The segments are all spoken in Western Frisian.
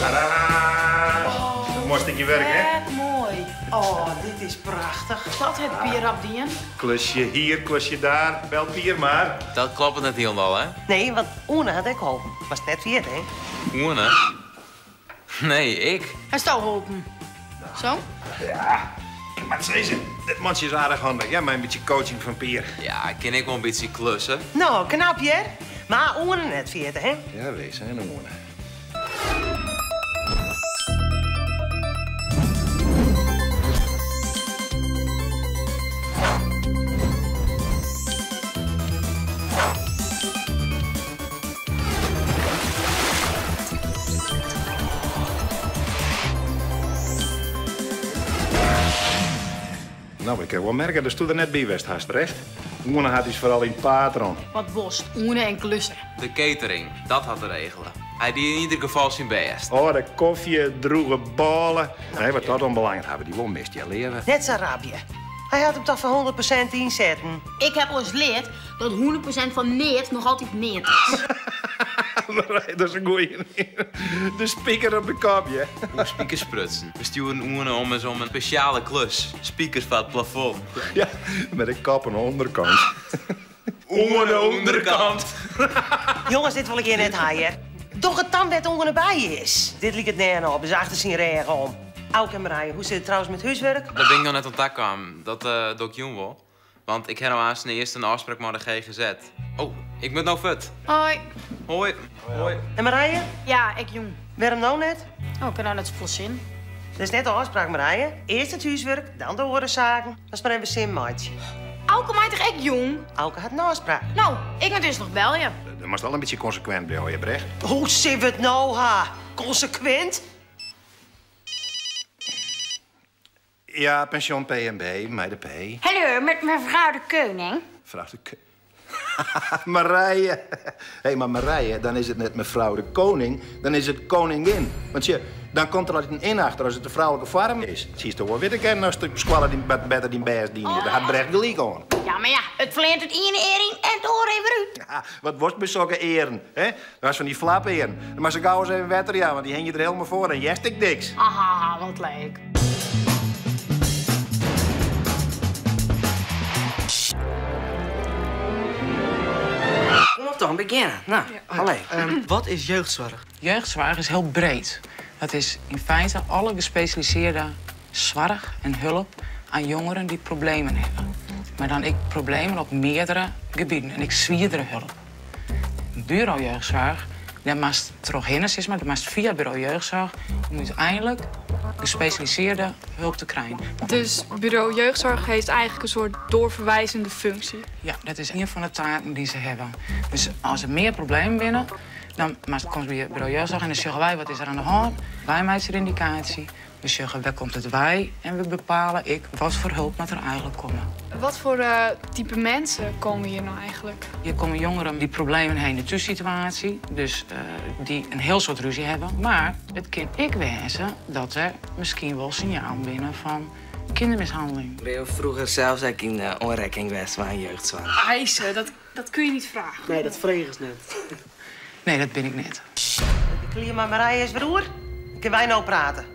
Tadaa! Moai stikje wurk, hè? Wat moai. Oh, dit is prachtich. Dat hat Pier rap dien. Klusje hier, klusje daar, bel Pier mar. Dat kloppet net hielendal, hè? Nee, want Oene hat ek holpen. Moatst net ferjitte, hè? Oene? Nee, ik. Hasto holpen? Zo? Ja, ik moat sizze, dit mantsje is aardich handich, ja, mei in bytsje coaching fan Pier. Ja, ik kin ek wol in bytsje klusse. No, knap hear. Mar Oene net ferjitte, hè? Ja, wis, hè, Oene. No, ik kin wol merke datsto der net by west hast, Brecht. Oene hat ús foaral yn it paad rûn. Wat wolst, Oene en klusse. De catering, dat hat er regele. Hy die yn ieder gefal syn bêst. Oh, de kofje, drûge bôle. Nee, wat dat oanbelanget hawwe dy wol mist, ja, leave. Net sa rabje. Hy hat him toch foar 100% ynsetten. Ik heb oars leard dat 100% fan neat noch altyd neat is. Marije, dat is in goeie. De spiker op de kop, ja. Oer spikers sprutsen. We stjoeren Oene ommers om in spesjale klus. Spikers foar it plafond. Ja, mei de kop oan de ûnderkant. Oan de ûnderkant. Jonges, dit wol ik hjir net ha, hear. Doch it dan wêr't Oene by is. Dit liket nearne op, dus achter syn rêch om. Auke en Marije, hoe sit it trouwens mei it húswurk? Dêr bin ik noch net oan ta kaam. Dat doch ik jûn wol. Want ik ha no aanst earst in ôfspraak mei de GGZ. Oh, ik moat no fuort. Hoi. Hoi. Hoi. En Marije? Ja, ek jûn. Wêrom no net? Oh, ik ha no net safolle sin. Dat is net de ôfspraak, Marije. Earst it húswurk, dan de oare saken. Moatst mar even sin meitsje. Auke mei toch ek jûn? Auke hat in ôfspraak. No, ik moat earst noch belje. Dan moatst al in bytsje konsekwint bliuwe, hear Brecht. Hoe sille we it no ha? Konsekwint? Ja, pensjon PNB, mei de P. Hallo, met mevrouw de Koning. Frou de Koning. Marije. Hé, mar Marije, dan is it net mefrou de Koning, dan is it koningin. Want sjoch, dan komt der altyd in in achter as it de froulike foarm is. Siest wol witte kinnen ast op skoalle dyn, wat better dyn bêst dien hie. Dêr hat Brecht gelyk oan. Ja, mar ja, it fleant it iene ear yn en it oare wer út. Ja, wat wolst by sokke earen, hè? Do hast fan dy flapearen. Dan moatst se gau ris even wetter jaan, want dy hingje der helemaal foar en hearst ek niks. Hahaha, wat leuk. Kom op dan, begjinne. No, allee. Wat is jeugdsoarch? Jeugdsoarch is hiel breed. Dat is yn feite alle gespesjalisearde soarch en help oan jongeren dy't problemen hawwe. Mar dan ek problemen op meardere gebieten en ek swierdere help. Buro jeugdsoarch, dêr moatst trochhinne, sis mar, moatst fia buro jeugdsoarch om úteinlik gespesjalisearde help te krijen. Dus bureau jeugdzorg heeft eigenlijk een soort doorverwijzende functie? Ja, dat is ien fan de taken dy't se hawwe. Dus as der mear problemen binne, dan komst by buro jeugdsoarch en dan sjogge wy wat is der oan de hân. Wy meitsje de yndikaasje. We sjogge wêr komt it wei en we bepale ek wat foar help moat der eigenlik komme. Wat voor type mensen komen hier nou eigenlijk? Hjir komme jongeren dy't problemen ha yn de thússituaasje, dus dy't in hiel soad rúzje hawwe. Mar it kin ek wêze dat der miskien wol sinjalen binne fan kindermishanneling. Binne jo froeger sels ek yn oanrekking west mei in jeugdsoarch? Eise, dat, dat kun je niet vragen. Nee, dat fregest net. Nee, dat bin ik net. De klear mei Marije is wer oer. Dan kinne wy no prate.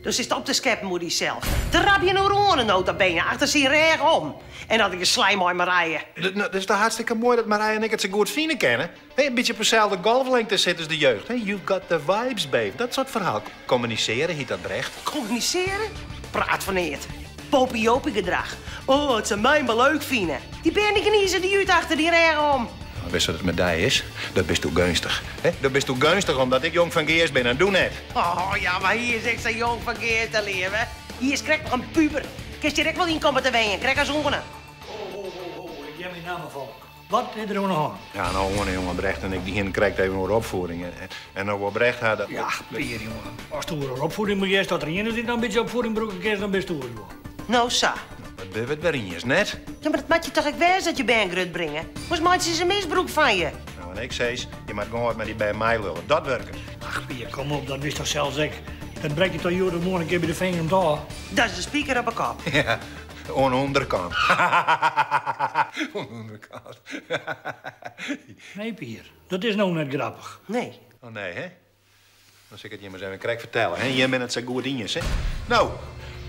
Do sitst op te skeppen oer dysels. Te rabjen oer Oane nota bene, achter syn rêch om. En dat geslij mei Marije. Dat is toch hartstikke moai dat Marije en ik it sa goed fine kinne? Hé, in bytsje op deselde golflengte sitte as de jeugd. Hé, you've got the vibes, babe. Dat soart ferhaal. Kommunisearje hjit dat, Brecht. Kommunisearje? Praat fan neat. Popiejopie gedrach. Oh, as se my mar leuk fine. Dy bern dy gnize dy út achter dyn rêch om. Witst wat it mei dy is? Dat bisto geunstich. Hè? Dat bisto geunstich omdat ik jong fan geast bin en do net. Oh ja, mar hy is ek sa jong fan geast, hè, leave. Hy is krekt noch in puber. Kinst hjir ek wol yn komme te wenjen, krekt as Oane. Ho, ho, ho, ho, ik hear myn namme fallen. Wat is der oan 'e hân? Ja, no, Oane, jonge, Brecht en ik dy hienen krekt even oer opfieding. En no wol Brecht ha dat... Ja, Pier, jonge. Ast oer opfieding begjinst, as der ien is dy't noch in bytsje opfieding brûke kin, dan bisto it wol. No sa. Wat binne we it wer iens, net? Ja, mar dat moat je toch ek wêze dat je bern grutbringe? Oars meitsje se misbrûk fan je. No, en ik sis, je moat gewoan wat mei dy bern meilullen. Dat wurket. Ach, Pier, kom op, dat witst toch sels ek. Dat brekt je toch hjoed of moarn in kear by de finger om it ôf? Dat is de spiker op 'e kop. Ja, oan 'e ûnderkant. Oan 'e ûnderkant. Nee, Pier, dat is no net grappich. Nee. Oh nee, hè? Dan sil ik it jim ris even krekt fertelle, hè. Jim binne it sa goed iens, hè. No,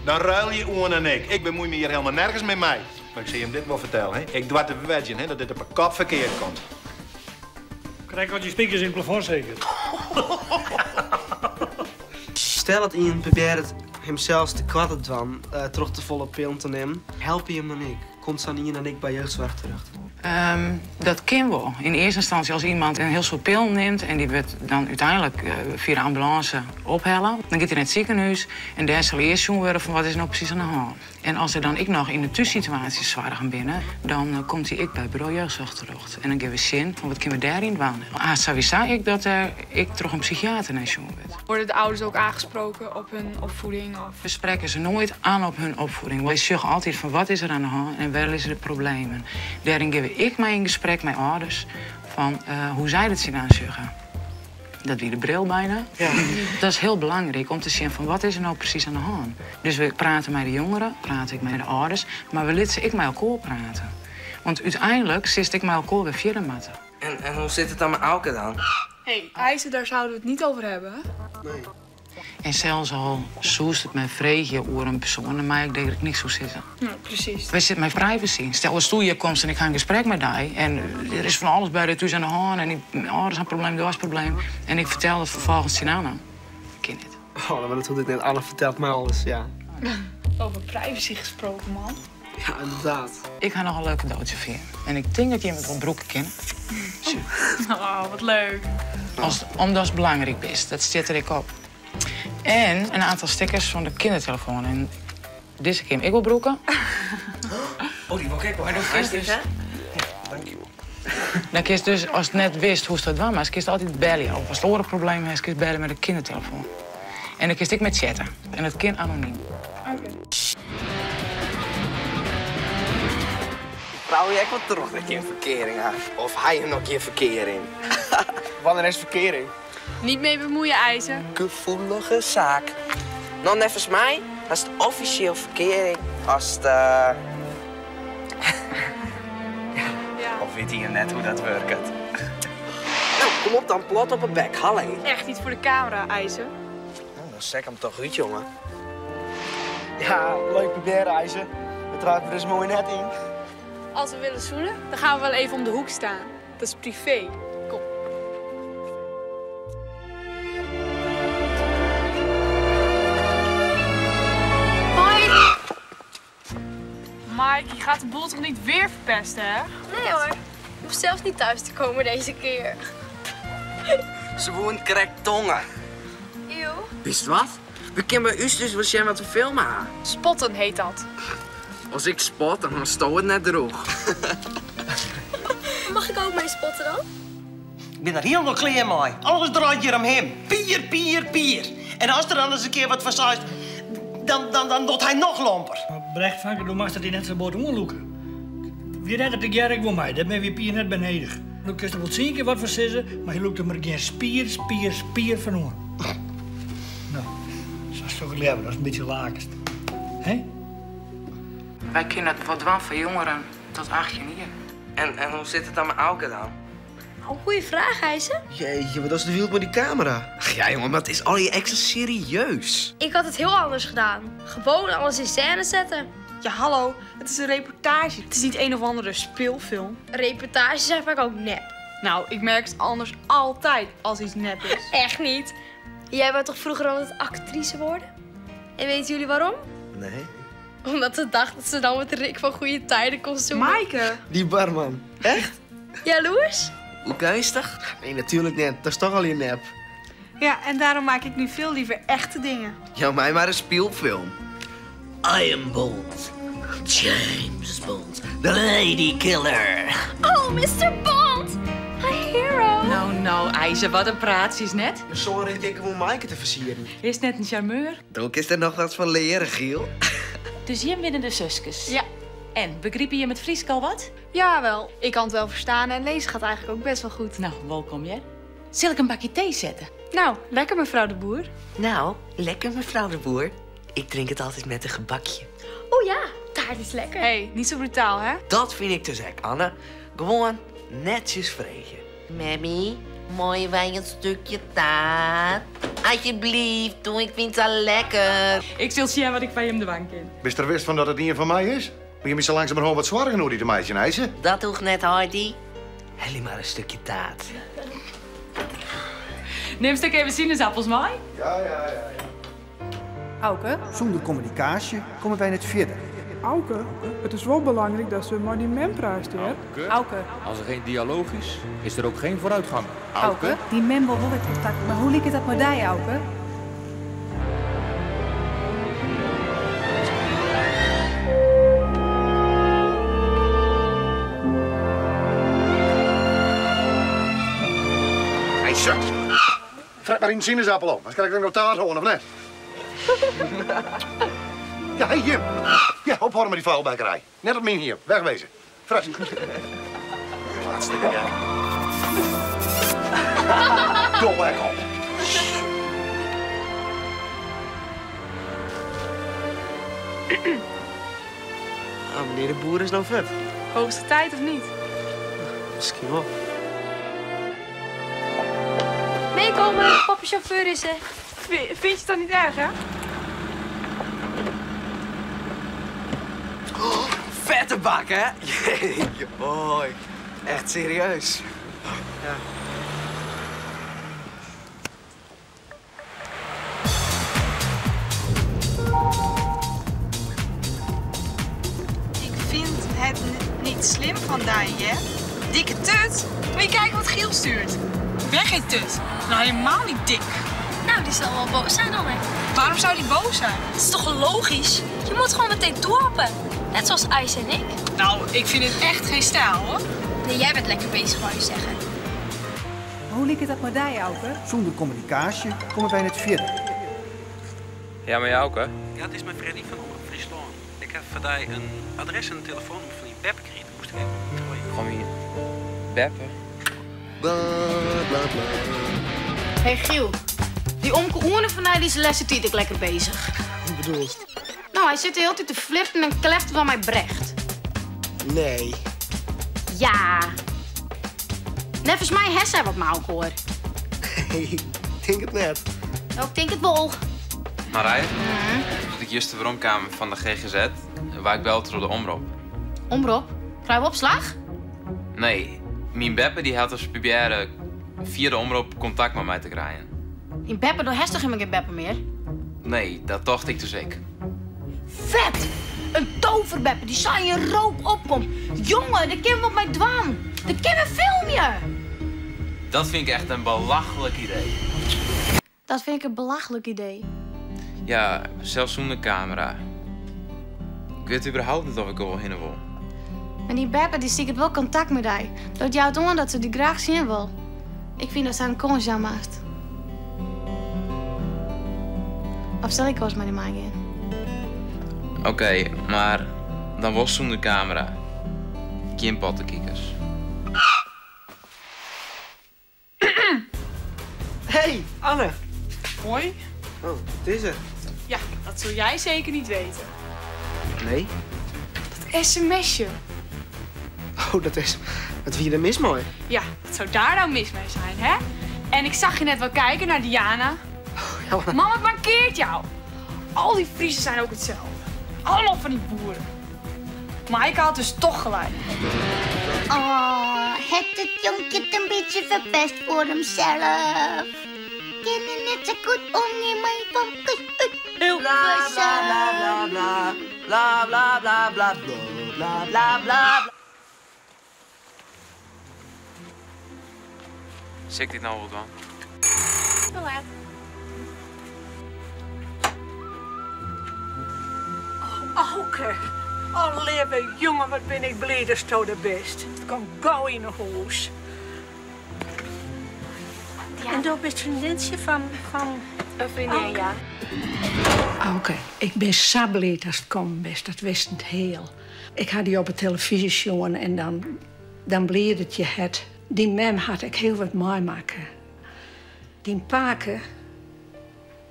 dan ruilje Oane en ik. Ik bemoei my hjir helemaal nergens mear mei. Mar ik sil jim dit wol fertelle, hè. Ik doar te wedzjen, hè, dat dit op 'e kop ferkeard komt. Krekt as dy spikers yn it plafond seker. Stel dat ien probearret himsels tekoart te dwaan troch tefolle pillen te nimmen, helpe jim dan ek? Komt sa'n ien dan ek by jeugdsoarch terjochte? Dat kin wol. Yn earste ynstânsje as iemand in hiel soad pillen nimt en dy wurdt dan úteinlik fia de ambulânse ophelle, dan giet hy nei it sikehûs en dêr sil earst sjoen wurde fan wat is no presys oan de hân. En as der dan ek noch yn de thússituaasje soargen binne, dan komt hy ek by it buro jeugdsoarch terjocht. En dan gean we sjen fan wat kinne we dêryn dwaan. Hast sawiesa ek dat der ek troch in psychiater nei sjoen wurdt. Worden de ouders ook aangesproken op hun opvoeding? Of? We sprekke se noait oan op hun opvoeding. Wy sjogge altyd fan wat is der oan de hân en wêr lizze de problemen. Dêryn gean we ek mei yn gesprek mei âlders fan hoe sy der tsjinoan sjogge. Dat wie de bril byna. Dat is hiel belangryk om te sjen fan wat is der no presys oan de hân. Dus we prate mei de jongeren, prate ek mei de âlders, mar we litte se ek mei elkoar prate. Want úteinlik silst ek mei elkoar wer fierder moatte. En hoe sit it dan mei Auke dan? Hey, IJzer, daar zouden we het niet over hebben. Nee. En sels al soest it my freegje oer in persoan, dan mei ik dêr ek niks oer sizze. Ja, presys. Wy sitte mei privacy. Stel datsto hjir komst en ik ha in gesprek mei dy en der is fan alles by dy thús oan de hân en dyn âlders ha in probleem, do hast in probleem en ik fertel dat ferfolgens tsjin Anne. Kin net. Oh, mar dat hoecht ek net. Anne fertelt my alles, ja. Over privacy gesproken, man. Ja, ynderdaad. Ik ha noch in leuk kadootsje foar jim. En ik tink dat jim it wol brûke kinne. Oh, wat leuk. As, omdatst belangryk bist, dat stiet der ek op. En in oantal stickers fan de kindertelefoan. En dizze kin ik wol brûke. Oh, dy wol ik ek wol. Mar do kinst dus. Ja, dankjewol. Dan kinst dus, ast net witst hoe'tst dat dwaan moatst, kinst altyd belje. Of ast oare problemen hast, kinst belje mei de kindertelefoan. En dan kinst ek mei chatte. En dat kin anonym. Frou je ek wol troch dat jim ferkearing ha? Of ha jim noch gjin ferkearing? Wannear is ferkearing? Niet mee bemoeien, IJzer. Gefoelige saak. No, neffens my hast offisjeel ferkearing ast. Ja. Of wit ien net hoe't dat wurket? No, kom op dan, plat op 'e bek, halle. Echt niet voor de camera, IJzer. No, dan sek him toch út, jonge. Ja, leuk probearre, IJzer. It draait der dus moai net yn. Als we willen zoenen, dan gaan we wel even om de hoek staan. Dat is privé. Kom. Hoi! Mike, je gaat de boel toch niet weer verpesten, hè? Nee hoor. Je hoeft zelfs niet thuis te komen deze keer. Se woenen krekt tonge. Eeuw. Witst wat? We kinne by ús thús wol sjen wat we filme ha. Spotten heet dat. As ik spot, dan hasto it net droech. Mag ik ook mee spotten dan? Ik bin der hielendal klear mei. Alles draait hjir om him. Pier, Pier, Pier. En as der dan ris in kear wat fan seist, dan, dan, dan docht hy noch lomper. Mar Brecht, fanke, do moatst it dy net sa bot oanlûke. Wy rêde tegearre ek wol mei, dêr binne wy Pier net by nedich. Do kinst der wol tsien kear wat fan sizze, mar hy lûkt der mar gjin spier, spier, spier fan oan. No, sa soe ik leaver ast in bytsje lakest. Hè? Wy kinne dat wat dwaan foar jongeren tot 18 jier. En hoe sit it dan mei Auke dan? Oh, goeie fraach, IJzer. Jeetje, wat is de wild mei dy kamera? Ach ja, jongen, mar it is allegear ek sa serieus. Ik had het heel anders gedaan. Gewoon alles in scène zetten. Ja, hallo. Het is een reportage. Het is niet een of andere speelfilm. Reportages zijn vaak ook nep. Nou, ik merk het anders altijd als iets nep is. Echt niet. Jij wou toch vroeger altijd actrice worden? En weten jullie waarom? Nee. Omdat ze dacht dat ze dan met Rick van Goede Tijden kon zoenen. Maaike! Die barman. Echt? Jaloers? Hoe geestig? Nee, natuurlijk net. Dat is toch al je nep. Ja, en daarom maak ik nu veel liever echte dingen. Jou my mar in spylfilm. I am Bond. James Bond, the lady killer. Oh, Mr. Bond! My hero! No, no, IJzer, wat in praatsjes net. Sorry, ik om Maaike te fersieren. Is net in charmeur? Do kinst der noch wat fan leare, Giel. Dus jim binne de suskes? Ja. En, begripe jim it Frysk al wat? Jawel, ik kan het wel verstaan en lezen gaat eigenlijk ook best wel goed. Nou, welkom, hè. Sil ik in bakje tee sette? Nou, lekker mevrouw de Boer. Nou, lekker mevrouw de Boer. Ik drink het altijd met een gebakje. Oh ja, taart is lekker. Hé, hey, niet zo brutaal, hè? Dat fyn ik dus ek, Anne. Gewoan netsjes freegje. Memmy, meie wy in stikje taart? Alsjeblieft, doe, ik fyn it sa lekker. Ik sil sjen wat ik foar jim dwaan kin. Bist der wis fan dat it ien fan my is? Begjin my sa langsumerhân wat soargen oer dy te meitsjen, Eise. Dat hoecht net, heity. Helje mar in stikje taart. Nimst ek even sinesappels mei? Ja, ja, ja, ja. Auke? Sûnder kommunikaasje komme wy net fierder. Auke, it is wol belangryk datst wer mei dyn mem praatst, hear. Auke. Als er geen dialoog is, is er ook geen vooruitgang. Auke. Dyn mem wol wol wer kontakt, mar hoe liket dat mei dy, Auke? Eise! Fret mar in sinesappel op, anders krij ik noch taart oan, of net? Ja, hey Jim. Ja, ophâlde mei dy vuilbekkerij. Net op myn hiem. Wegwezen. Fret. Hartstikke gek. Domme ek op. Ah, menear de Boer is no fuort. Hoogste tijd of niet? Miskien wol. Meekomen, papa chauffeur is er. Vind je het dan niet erg, hè? Vette bak, hè? Jeetje, mooi. Echt serieus. Ja. Ik vind het niet slim van dy, hè? Dikke tut. Moet je kijken wat Giel stuurt. Ik ben geen tut. Nou, helemaal niet dik. Nou, die zal wel boos zijn dan, hè? Waarom zou die boos zijn? Dat is toch logisch? Je moet gewoon meteen toehappen. Net zoals IJs en ik. Nou, ik vind het echt geen stijl, hoor. Nee, jij bent lekker bezig, wou je zeggen. Hoe liket dat mei dy, Auke? Sûnder kommunikaasje komme wy net fierder. Ja, mei Auke? Ja, it is mei Freddy fan Omrop Fryslân. Ik ha foar dy in adres en in telefoannûmer fan dyn beppe krigen. Moast ik even kontrolearje. Fan myn beppe? Bla bla bla. Hey Giel, dy omke Oene fan dy is de lêste tiid ek lekker bezich. Hoe bedoelst? Nou, hy sit de hiele tiid te flirten en kleften mei Brecht. Nee. Ja. Neffens my ha sy wat mei elkoar. Nee, ik tink it net. No, ik tink it wol. Marije, doe't ik juster weromkaam fan de GGZ, waard ik belle troch de omrop. Omrop? Krije we opslach? Nee, myn beppe dy hat ris probearre fia de omrop kontakt mei my te krijen. Dyn beppe, do hast toch hielendal gjin beppe mear? Nee, dat tocht ik dus ek. Fet! In toverbeppe dy't sa yn rook opkomt. Jonge, dêr kinne we wat mei dwaan. Dêr kinne we filmje! Dat fyn ik echt in belachlik idee. Dat fyn ik in belachlik idee. Ja, sels sûnder kamera. Ik wit überhaupt net oft ik der wol hinne wol. Mar dy beppe dy siket wol kontakt mei dy. Dat jout oan dat se dy graach sjen wol. Ik fyn datst har in kâns jaan moatst. Of sil ik oars mei dy meigean? Oké, mar dan wol sûnder kamera. Gjin pottekikers. Hey, Anne. Hoi. Oh, wat is der? Ja, dat zul jij zeker niet weten. Nee. Dat sms'je. Oh, dat is. Wat wie der mis mei? Ja, wat zou daar nou mis mee zijn, hè? En ik zag je net wel kijken naar Diana. Ja, maar- Man, wat mankeert jou? Al die Friezen zijn ook hetzelfde. Allemaal van die boeren. Maar ik had dus toch gelijk. Oh, het het jonkje het een beetje verpest voor hemzelf. Kunnen net zo goed omgean mei famkes út Bla bla bla bla bla bla bla bla bla bla bla bla. Sil ik dit no wol dwaan? Te let. Oh, Auke. Oh, leave jonge, wat bin ik bliid datsto der bist. Kom gau yn 'e hûs. En do bist freondintsje fan, fan... In freondin, ja. Auke, ik bin sa bliid datst kommen bist, dat witst net heal. Ik ha dy op 'e telefyzje sjoen en dan, dan bliedet je hert. Dyn mem hat ek hiel wat meimakke. Dyn pake,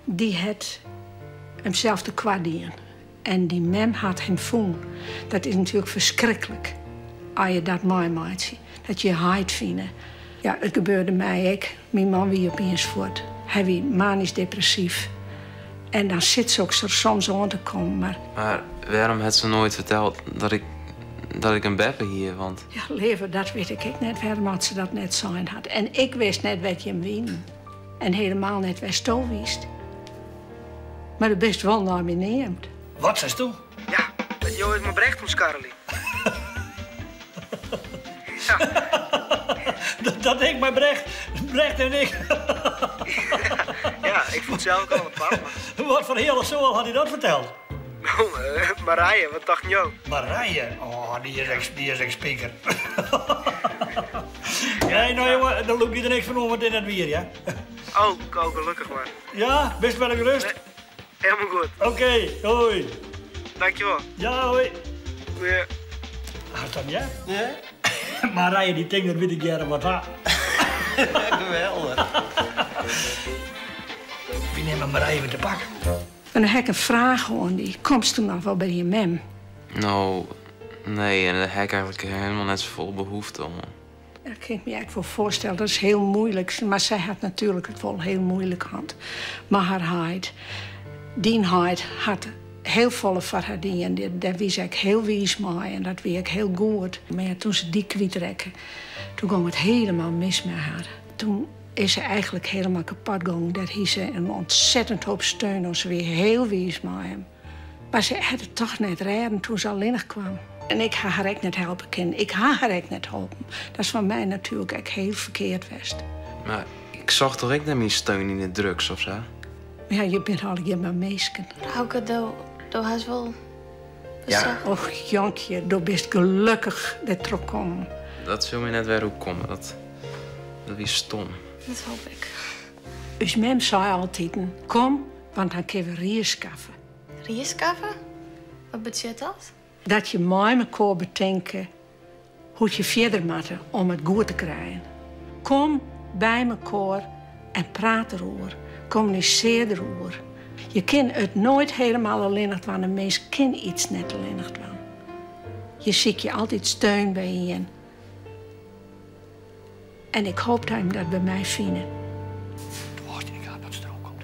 dy hat himsels tekoart dien. En dyn mem hat him fûn. Dat is natuerlik ferskriklik, as je dat meimeitsje. Dat je je heit fine. Ja, it gebeurde my ek. Myn man wie opiens fuort. Hy wie manysk depressyf. En dan sit soks der soms oan te kommen, mar. Mar wêrom hat se noait ferteld dat ik, dat ik in beppe hie? Want. Ja, leave, dat wit ik ek net wêrom oft se dat net sein hat. En ik wist net wêr't jim wienen. En helemaal net wêr'tsto wiest. Mar do bist wol nei my neamd. Wat seisto? Ja, dat jo it mei Brecht omskarrelje. Dat ik mei Brecht, Brecht en ik. Ja, ik fûn it sels ek al apart. Mar... Wat foar hiele soal hat dy dat ferteld? No, Marije, wat tochten jo? Marije? Oh, dy is ek, dy is ek spiker. Nee, no jonge, dan lûk je der niks fan oan, want it is net wier, ja. Oh, oh, gelokkich mar. Ja, bist wer gerêst? Helemaal goed. Oké, hoi. Dankjewol. Ja, hoi. Goeie. Hast dat ja? Ja. Marije, dy tinkt dat wy tegearre wat ha. Geweldich. Wy nimme Marije wer te pakken. En dan ha ik in fraach oan dy. Komsto noch wol by dyn mem? No, nee, en dêr ha ik eigentlik hielendal net safolle behoefte oan. Dat kin ik my ek wol foarstelle. Dat is hiel muoilik. Mar sy hat natuerlik it wol hiel muoilik hân mei har heit. Dyn heit hat hiel folle foar har dien. Dêr wie se ek hiel wiis mei en dat wie ek hiel goed. Mar ja, toen se dy kwytrekke, toen gong it hielendal mis mei har. Toen is se eigentlik hielendal kapot gongen. Dêr hie se in ûntsettend hoop steun oan. Se wie hiel wiis mei him. Mar se hat it toch net rêden toen se allinnich kwam. En ik ha har ek net helpe kinnen. Ik ha har ek net holpen. Dat is fan my natuerlik ek hiel ferkeard west. Mar ik socht toch ek net myn steun yn de drugs of sa? Ja, je binne allegear mar minsken. Auke, do, do hast wol Ja. Och, jonkje, do bist gelokkich dertroch kommen. Dat sil my net wer oerkomme. Dat, dat wie stom. Dat hoopje ik. Us mem sei altiten, kom, want dan kinne we rie skaffe. Rie skaffe? Wat betsjut dat? Dat je mei mekoar betinke hoe't je fierder moatte om it goed te krijen. Kom by mekoar en praat deroer. Kommunisearje deroer. Je kinne it noait hielendal allinnich dwaan. In minsk kin yts net allinnich dwaan. Je sykje altyd steun by ien. En ik hoop dat jim dat by my fine. Dat stroom komt.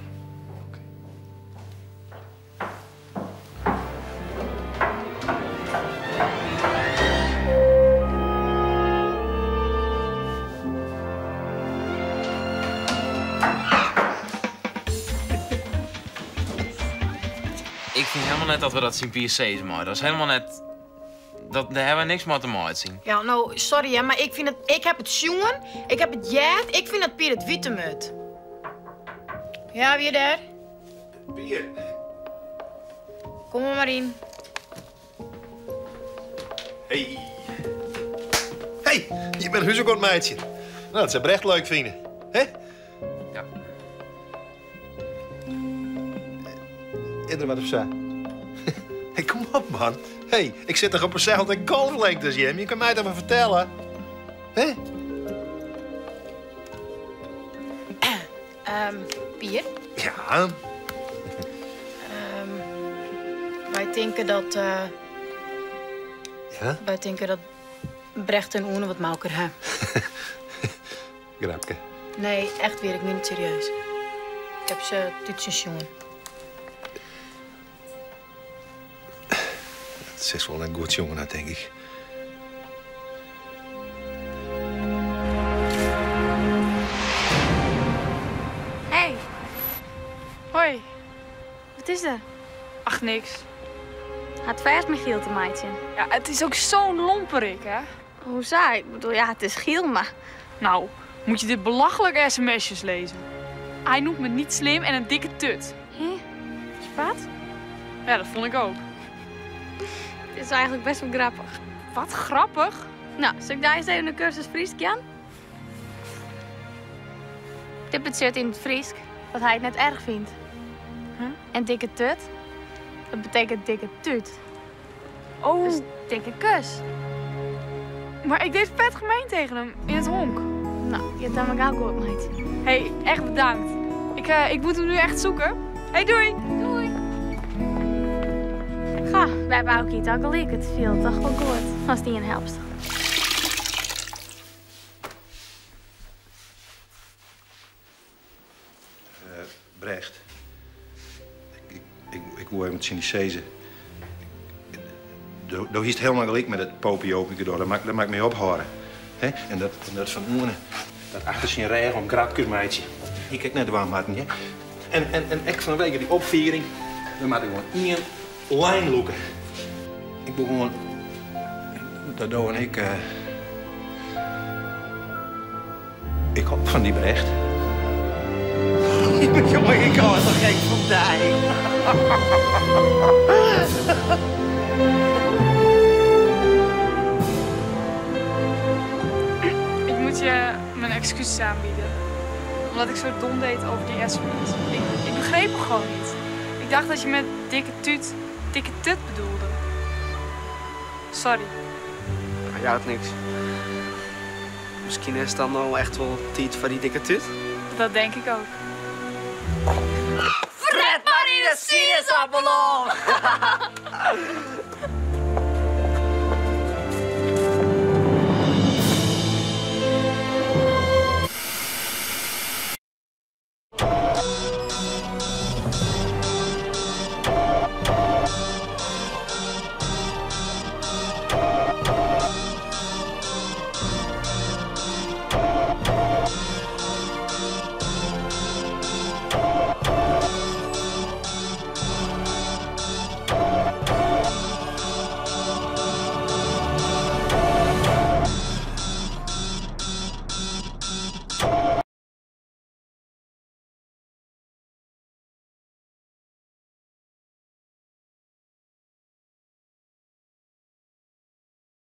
Ik fyn hielendal net dat we dat tsjin Pier sizze meie. Dat is hielendal net. Dat, dêr ha we niks mei te meitsjen. Ja, no, sorry hè, mar ik fyn it, ik ha it sjoen, ik ha it heard, ik fyn dat Pier it witte moat. Ja, wie dêr? Pier. Kom der mar yn. Hey. Hey, je bent huis ook aan het meitsjen. Nou, dat sil Brecht leuk fine. Hè? Ja. Is der wat of sa? Hey, kom op, man. Hey, ik sit toch op deselde golflengte as jim. Je kin my toch wol fertelle? Hè? Pier? Ja? Wy tinke dat. Ja? Wy tinke dat Brecht en Oene wat mei elkoar ha. Grapke. Nee, echt wier, ik mien it serieus. Ik ha se thús sjoen. Dat silst wol net goed sjoen ha, tink ik. Hey. Hoi. Wat is der? Ach, niks. Hat fêst mei Giel te meitsjen. Ja, it is ek sa'n lomperik, hè? Hoesa? Ik bedoel, ja, it is Giel, mar... Nou, moet je dit belachelijke sms'jes lezen. Hij noemt me niet slim en een dikke tut. Hè? Wat? Ja, dat vond ik ook. Het is eigenlijk best wel grappig. Wat grappig? Nou, sil ik dy ris even in kursus Frysk jaan? Dit betsjut yn it Frysk dat hy it net erch fynt. En dikke tut, dat betekent dikke tút. Oh. Dus dikke kus. Maar ik deed vet gemeen tegen hem in het honk. Nou, je hebt hem ook goed, meid. Hey, echt bedankt. Ik moet hem nu echt zoeken. Hey, doei. Doei. Ga, wy hawwe ook iets al gelyk. It fielt toch wol goed ast ien helpst. Brecht, ik, ik, ik woe even tsjin dy sizze. Do, do hiest hielendal gelyk mei dat popiopike dêr. Dat moat, dat moat mei ophâlde. Hè? En dat, en dat Van Oene, dat achter syn rêch om grapkes meitsje. Hie ik ek net dwaan moatten, hè? En, en, en ek fanwege dy opfiering, we moatte gewoan ien lijn lûke. Ik wol gewoan dat do en ik. Ik hâld fan dy, Brecht. Jonge, ik hâld toch gek fan dy. Ik moet je mijn excuses aanbieden. Omdat ik zo dom deed over die sms. Ik, ik begreep hem gewoon niet. Ik dacht dat je met dikke tuut dikke tut bedoelde. Sorry. Ja, het niks. Miskien is it dan no echt wol tiid foar dy dikke tút. Dat denk ik ook. Fret mar yn 'e sinaasappel om!